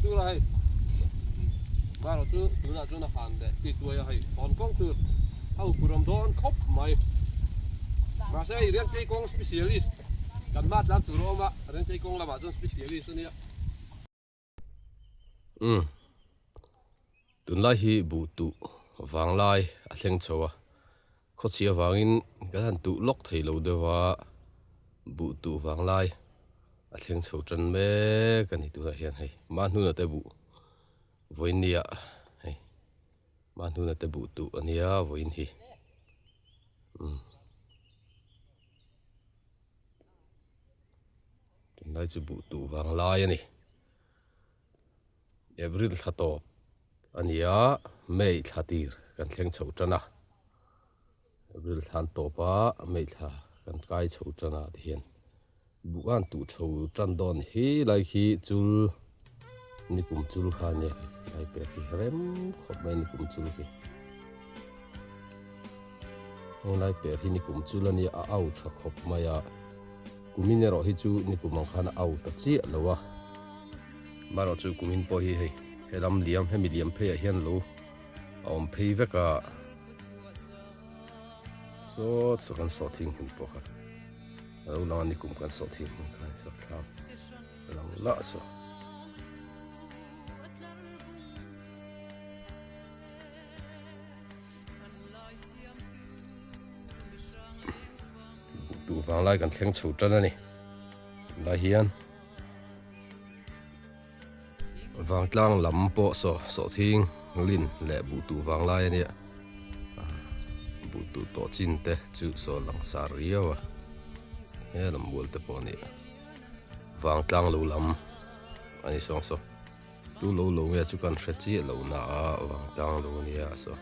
sur a hei marawh chu tunah chuan a han leh ti tuai a hei tawn kawng tur a upur awm dawn khawp mai mahse hei Rengtei kawng specialist kan hma tlan tur a awm a Rengtei kawng lamah chuan specialist a nia. Umm tunlai hi buh tuh vanglai a thleng chho a khawchhia vangin kan han tuh lawk thei lo deuh a buh tuh vanglai a thleng chho tan mek a ni tunah hian hei mahhnuna te buh vawiin nia hei mahhnuna te buh tuh a nia vawiin hi umm. Tunlai chu buh tuh vang lai a ni. April thla tawp a ni a, May thla tir kan thleng chho tan a. April thla an tawp a, May thla kan kai chho tan a tihian buh khan tuh chho tan dawn hi lai khi chul nikum chul kha a nia lai pek hi rem khawp mai nikum chul khi. Heng lai per hi nikum chul a nia a au tha khawp mai a. Kumin erawh hi chu nikum ang khan a au ta chiah lo a, marawh chu kumin pawh hi hei helam liam hemi liam pheiah hian lo a awm phei vek a, sawt saw kan sawh thing hmun pawh kha a lo lang a nikum kan sawh thing hmun kha sawt thlak a lang lah saw. Duh vang lai kan thleng chho tan a ni tunlai hian vangtlang lam pawh saw sawhthing lin leh buh tuh vang lai a nia buh tuh tawh chin te chu saw langsar riau a he lam mual te pawh a ni vangtlang lo lam a ni sawng saw. Tu lo lo nge chu kan hre chiah lo na a vangtlang lo ania saw.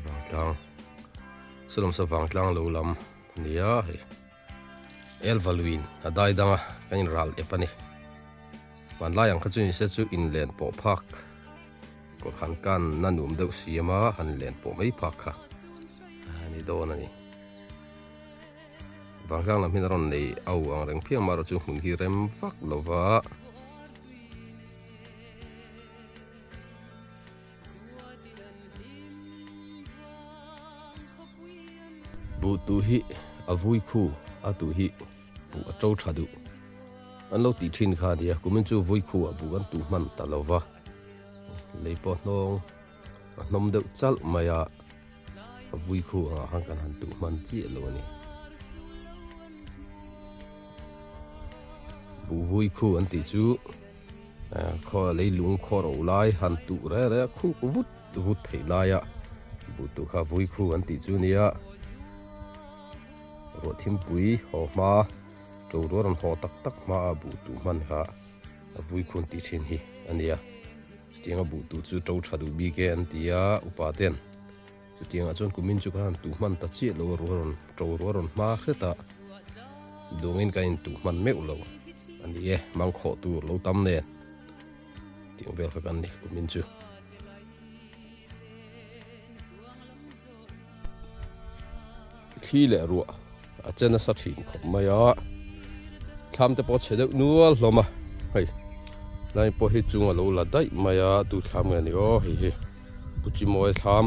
Vangtlang sawlawm saw vangtlang lo lam ania hei Elva luiin a dai dang a kan inral ep a ni. Hmanlai ang kha chu ni se chu inlen pawh phak. Kawr han kan na nuam deuh siam a, han len pawh mai phak kha a ni dawn a ni. Vangtlang lam hian a rawn nei au ang reng phiang marawh chu hmun hi rem vak lo va. Buh tuh hi a vui khu a tuh hi buh a to tha duh. An lo tih thin kha a nia, kumin chu vui khu ah buh kan tuh hman ta lo va. Lei pawh hnawng a hnawm deuh chalh mai a, a vui khu angah khan kan han tuh hman chiah lo a ni. Buh vui khu an tih chu khaw leilung khaw ro lai han tuh reh reh a khuk vut vut theih laia buh tuh kha vui khu an tih chu nia. Ruah thimpui haw hma to rual rawn haw tak tak hma a buh tuh hman kha. A vui khun tih thin hi a nia. Chutianga buh tuh chu to tha duh bik e an ti a, upa ten chutiangah chuan kumin chu kan han tuh hman ta chiah lo a, rual rawn to rual rawn hma hret a, dungin kan intuh hman meuh lo a ni e, mangkhawh tur lo tam nen tiang vel kha kan ni kumin chu. Thli leh ruah a che nasa thin khawp mai a, thlam te pawh a chhe deuh nual hlawm a, hei lai pawh hi chung a lo la daih mai a, tu thlam nge ni aw hei hi Pu Chimawia thlam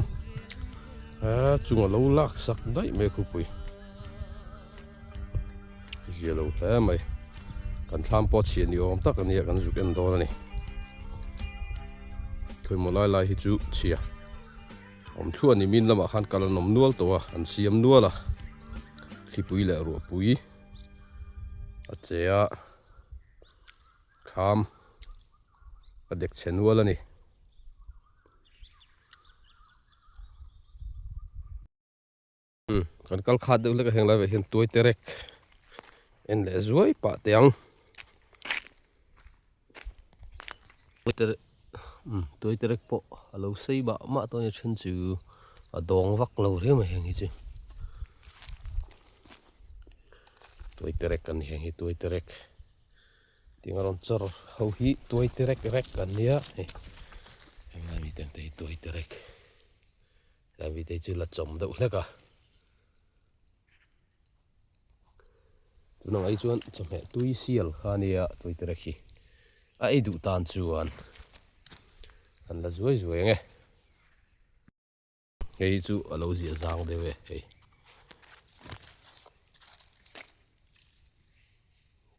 a chung a lo lak sak daih mai khupui zia lo hle mai kan thlam pawh a chhia ni awm tak a nia kan zuk en dawn a ni khawimaw lai lai hi chu chhia. Awm thluah ni min lamah khan kal an awm nual tawh a, an siam nual a, thlipui leh ruahpui a che a, thlam a dek chhe nual a ni. Kan kal khat deuh hlek a heng lai veh hian tuai terek en leh zuai pah teh ang. Tuai terek pawh a lo sei mah mah tawh a ni a then chu a dawng vak lo riau mai heng hi chu. Tuai terek a ni heng hi tuai terek tiang a rawn chawr ho hi tuai terek rek an nia hei heng lai mi te ang te hi tuai terek. Tlai mi te hi chu la chawm deuh hlek a. Tunah ai chuan chawhmeh tui sial kha a nia tui te khi a ei duh tan chuan an la zuai zuai ang e. Hei hi chu a lo ziah zang deuh e hei.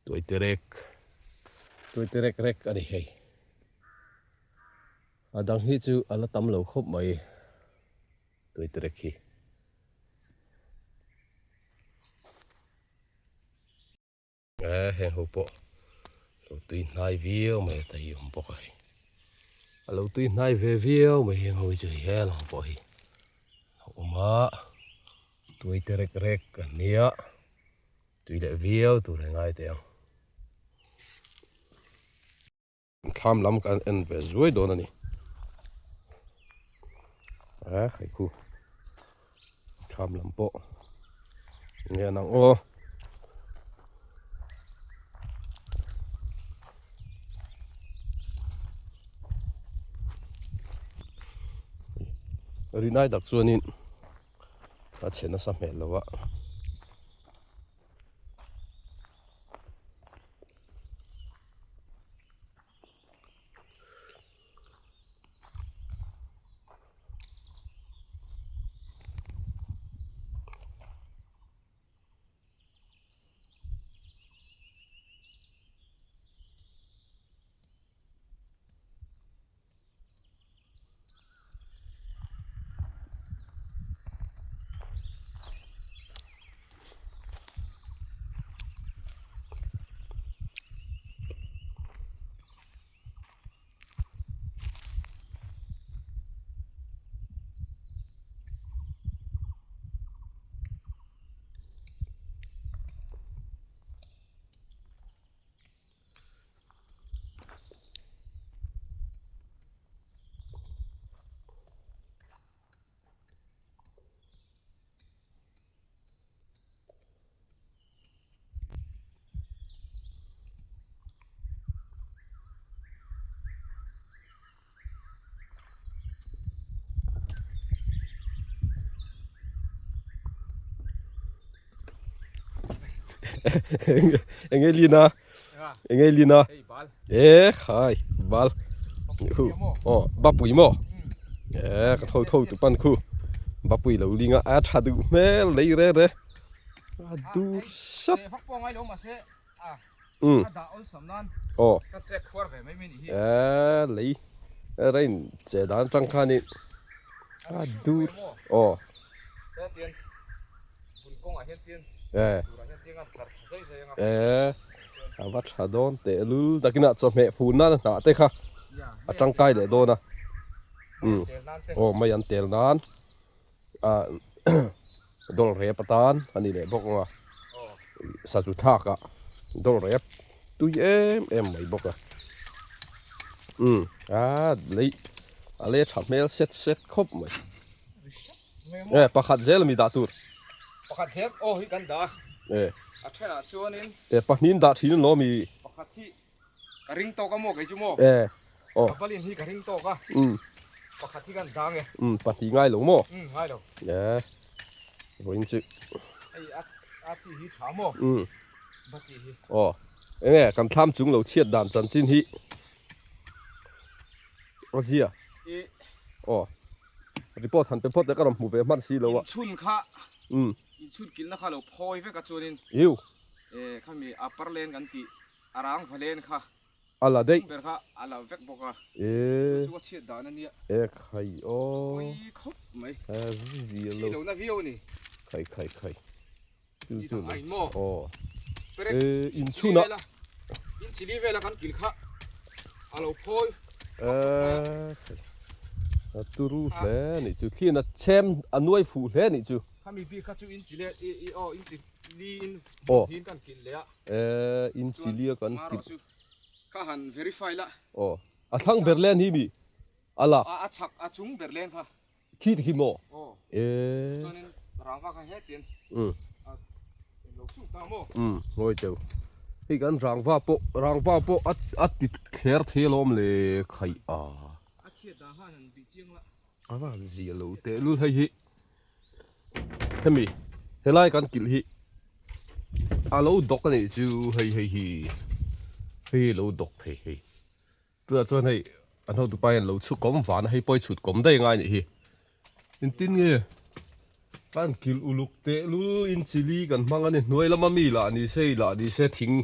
Tuai te rek tuai te rek rek a ni hei. A dang hi chu a la tam lo khawp mai tuai te rek hi. Eh heng ho pawh lo tui hnai viau mai a ta hi awm bawk a hei a lo tui hnai ve viau mai heng ho hi chu hei hel ang pawh hi a awm a tuai te rek rek an nia tui leh viau tur a ngai teh ang. Thlam lam kan en ve zuai dawn a ni a hei khu thlam lam pawh enge an ang aw rinai tak chuanin a chhe nasa hmel lo a. Enge lin a enge lin a e khai bal khu aw bapui maw e ka tho tho tu pan khu bapui lo ling a a tha duh hmel lei re re a dur sap um aw e lei rain che dan tang khanin a dur aw E a va tha dawn teh lul takin ah chawhmeh fun nan a hnah te kha a tangkai leh dawn a umm aw mai an tel nan ah dawl rep atan a ni leh bawk ang a sazu thlak ah dawl rep tui em em mai bawk a umm ah lei a le tha hmel set set khawp mai. E pakhat zel ami dah tur. Pakhat zel aw hi kan dah a. E. A thenah chuanin. E pahnih dah thin lo mi. Pakhat hi ka ring tawk a maw kei chu maw. E. Aw. Ka valin hi ka ring tawk a. Um. Pakhat hi kan dah nge. Um pahnih ngai lo maw. Um ngai lo. E. Vawiin chu. Hei a a chi hi tha maw. Um. Ba chi hi. Aw. Enge kan thlam chung lo chhiat dan chanchin hi. A zia. I. Aw. Report han pe phawt leh ka rawn hmu ve hman si lo a. Inchhun kha Umm. Inchhun kilhna kha lo phawi vek a chuanin Iu. Eh khami upper lane kan tih a rang va lane kha A la daih. Chung ber kha a la vek bawk a. Eh. Chu chu a chhiat dan a nia. Eh khai aw. Pawi khawp mai. Eh zia lo. Thi lo na viau a ni. Khai khai khai. Chu chu lo. Maw. Aw. Perek. Eh inchhun a. In chili vela kan kil kha a lo phawi. Eh khai. A turu hle ni chu thlian a chhem a nuai fuh hle ni chu. Khami bik kha chu in chile i i aw in chili in Aw. hin kan kil leh a. Eh in chili a kan kil. Kha han verify la. Aw. A thlang ber len hi mi a la. A chhak a chung ber len kha. Khi khi maw? Aw. Eee. Chuanin rangva kha hetin. Um. A lo suk ta maw? Um, ngawi teu. Hei kan rangva pawh, rangva pawh a a ti thler thei alawm le khai a. A chhiat dan khan han bih chiang la. A van zia lo teh lul hei hi hemi helai kan kilh hi a lo dawk a nih chu hei hei hi hei lo dawk thei hei tunah chuan hei an hotupa hian lo chhuk kawm van a hei pawh hi chhut kawm daih angai a nih hi engtin nge kan kilh uluk teh lul in chili kan hmang a ni hnuai lama mi lah ni se lah ni se thing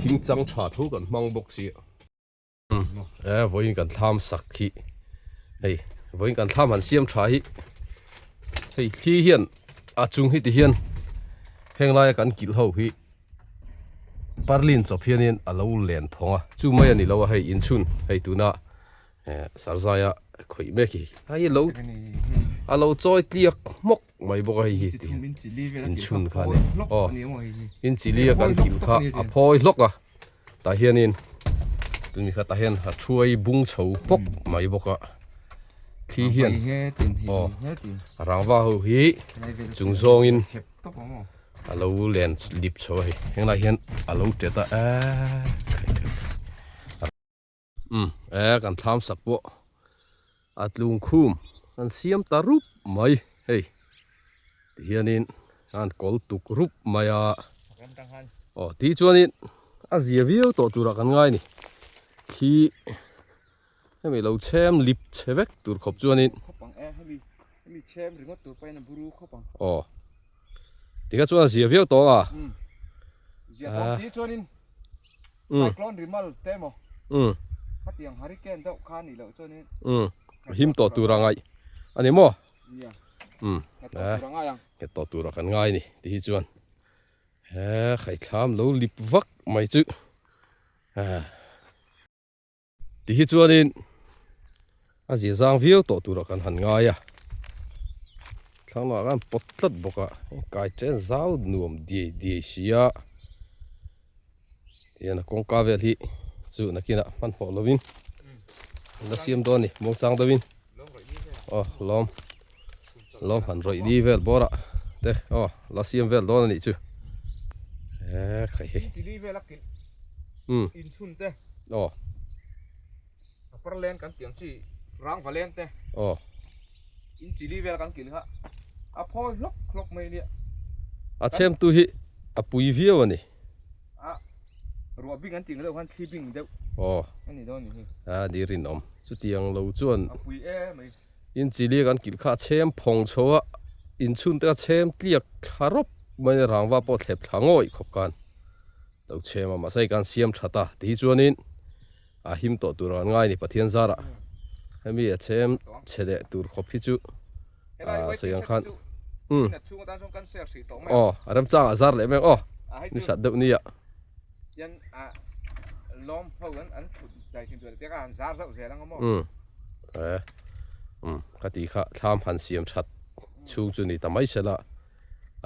thing chang tha tho kan hmang bawk si a. E vawiin kan thlam sak hi hei vawiin kan thlam han siam tha hi hei thli hian a chung hi ti hian heng laia kan kilh ho hi parlin chawp hianin a lo len thawng a chu mai a ni lo a hei inchhun hei tuna sarzaia khawih mek hi hei lo a lo chawi tliak hmawk mai bawk a hei hi inchhun kha a ni aw inchili a kan kilh kha a phawi hlawk a. Tah hianin tuni kha tah hian a thuai bung chho bawk mai bawk a thli hian aw rangva ho hi chung zawngin a lo len lip chho a hei henglai hian a lo tet a eee umm e kan thlam sak pawh a tlung khum an siam ta rup mai hei tihianin an kawl tuk rup mai a aw tih chuanin a zia viau tawh turah kan ngai a ni thli hemi lo chhem lip chhe vek tur khawp chuanin aw tikha chuan a zia viau tawh a Cyclone rimal te emaw khatiang hurricane deuh kha nih loh chuanin a him tawh tur a ngaih a ni maw? Nia nghet tawh tur a ngai ang. Nghet tawh tur a kan ngai a ni ti hi chuan he khaithlam lo lip vak mai chu Ti hi chuanin a zia zang viau tawh turah kan han ngai a, thlang lamah khan pawt tlat bawk a, kai chen zau nuam diai diai si a, tihian a kawngka vel hi chu nakinah hmanhmawh lovin an la siam dawn a ni muangchang deuhin aw lawm lawm han rawih ni vel bawrah te aw la siam vel dawn a nih chu e khai hei. Umm. Inchhun te. Aw. A par leng kan tih ang chi rang va leng te. Aw. In chili vel kan kilh kha a phawi hlawk hlawk mai nia. A chhem tu hi a pui viau a ni. A ruah bing an tih ang deuh khan thli bing deuh. Aw. A ni dawn ni hi. A ni rinawm. Chutiang lo chuan. A pui e mai. In chili kan kilh kha a chhem phawng chho a, inchhun te a chhem tliak thla rawp mai a rangva pawh thlep thla ngawih khawp khan. Lo chhem a mahse hei kan siam that a ti hi chuanin a him tawh tur an ngai a ni Pathian zarah hemi a chhem chhe leh tur khawp hi chu a sawi ang khan umm aw a remchang ah zar leh mek aw ni sat deuh nia. Umm e umm ka tih kha thlam han siam that chhung chu ni ta mai sela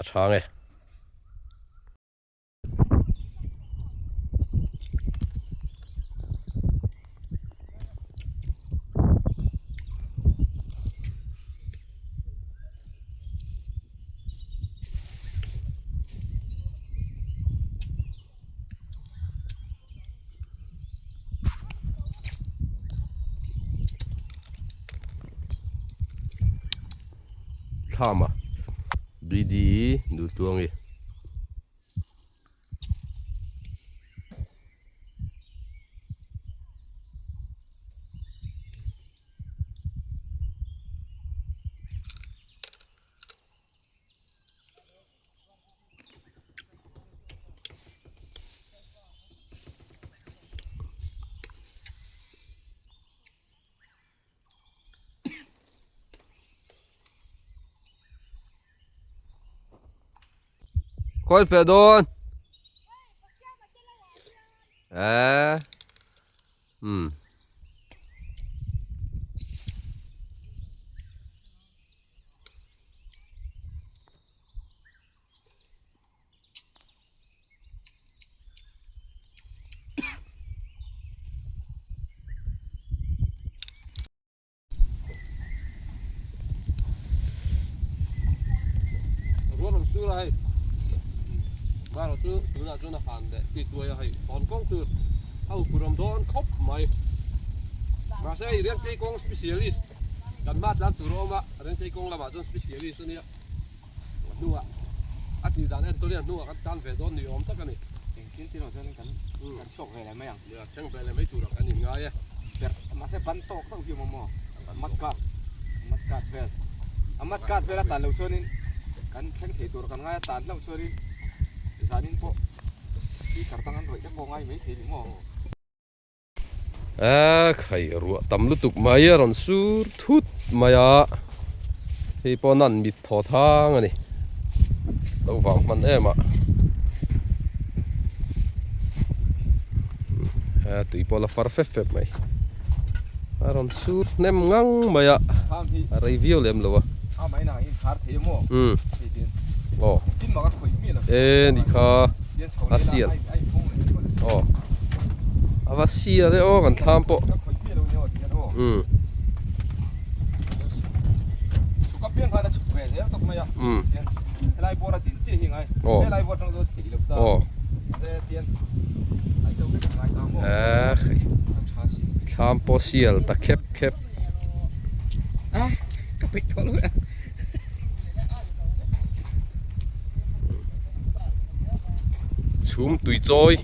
a tha nge. Thlama BD Nutluangi. Khawi feh dawn eh umm. Ruah rawn sur a hei Baro chu tunah chuan a han leh ti tuai a hei tawn kawng tur a upur awm dawn khawp mai mahse hei riangkei kawng specialist. Kan hma tlan tur a awm a, Rengtei kawng lamah chuan specialist a nia. A hnungah a tih dan en tawhin a hnungah kan tan ve dawn ni awm tak a ni. Engtin tin aw chuan kan kan chhuak ve leh mai ang. Nia, thleng ve leh mai turah kan inngai e. Ber, mahse ban tawk deuh hi a awm maw? Mat card, mat card vel. A mat card vel a tan loh chuanin kan thleng thei tur kan ngai a tan hlauh chuanin zanin pawh speaker dang an rawih te pawh ngai mai thei ni maw? A khai ruah tam lutuk mai a rawn sur thut mai a hei pawh nan mit thaw thang a ni lo vang hman em a a tui pawh la far fep fep mai a rawn sur hnem ngang mai a a rei viau lem lo a aw e ni kha. a sial aw a va sial e aw kan thlam pawh umm umm aw aw eh hei thlam pawh sial ta khep khep. Chhum tui chawi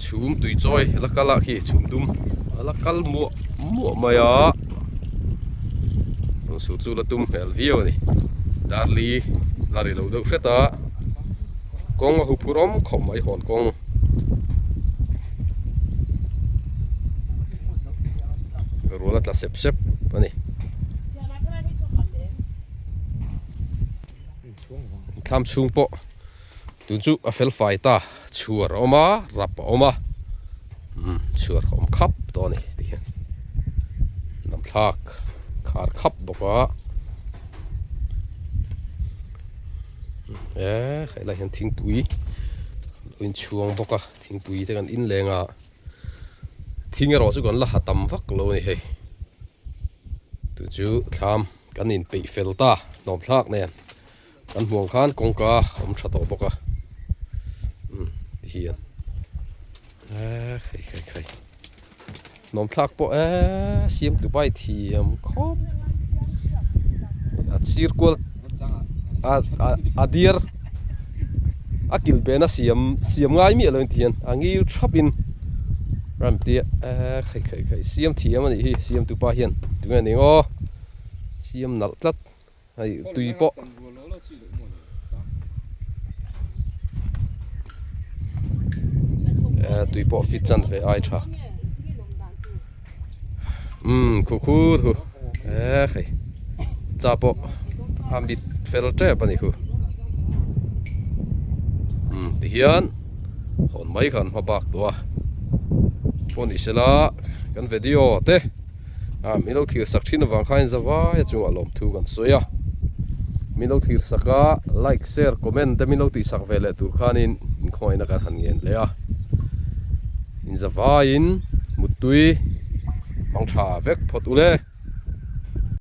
chhum tui chawi la kal ah khi chhum dum a la kal muah muah mai a rawn sur chu la tum hmel viau a ni darli la ri lo deuh hret a kawng a huphurh awm khawp mai hawn kawng. Rual a tla sep sep a ni. Thlam chhung pawh tun chu a fel fai ta chhuar a awm a rap a awm a umm chhuar a awm khap tawh a ni ti hian lam thlak khar khap bawk a eh helai hian thingpui lo inchhuang bawk a thingpui te kan in leng a. Thing erawh chu kan la ha tam vak lo a ni hei tu chu thlam kan inpeih fel ta hnawm thlak nen kan hmuh ang khan kawngka a awm tha tawh bawk a umm ti hian eee khai khai khai hnawm thlak pawh eee siam tu pai thiam khawp a sir kual a a diar. A kilh bena siam siam ngai miah lo inti hian a ngil thap in ram tia eee khai khai khai siam thiam anih hi siam tupa hian tunge ning aw siam nalh tlat hei tui pawh eee tui pawh fit chan ve ai tha umm khu khu thu eee hei cha pawh a mit fel tep a ni khu umm ti hian hawn mai khan hma bak tawh a pawh ni sela kan video te ah min lo thlir sak thin avang khan zavai a chungah lawmthu kan sawi a min lo thlir sak a like share comment te min lo tih sak ve leh tur khanin inkhawngaihin a kan han ngen leh a. Inzavaiin muttui hmang tha vek phawt ule.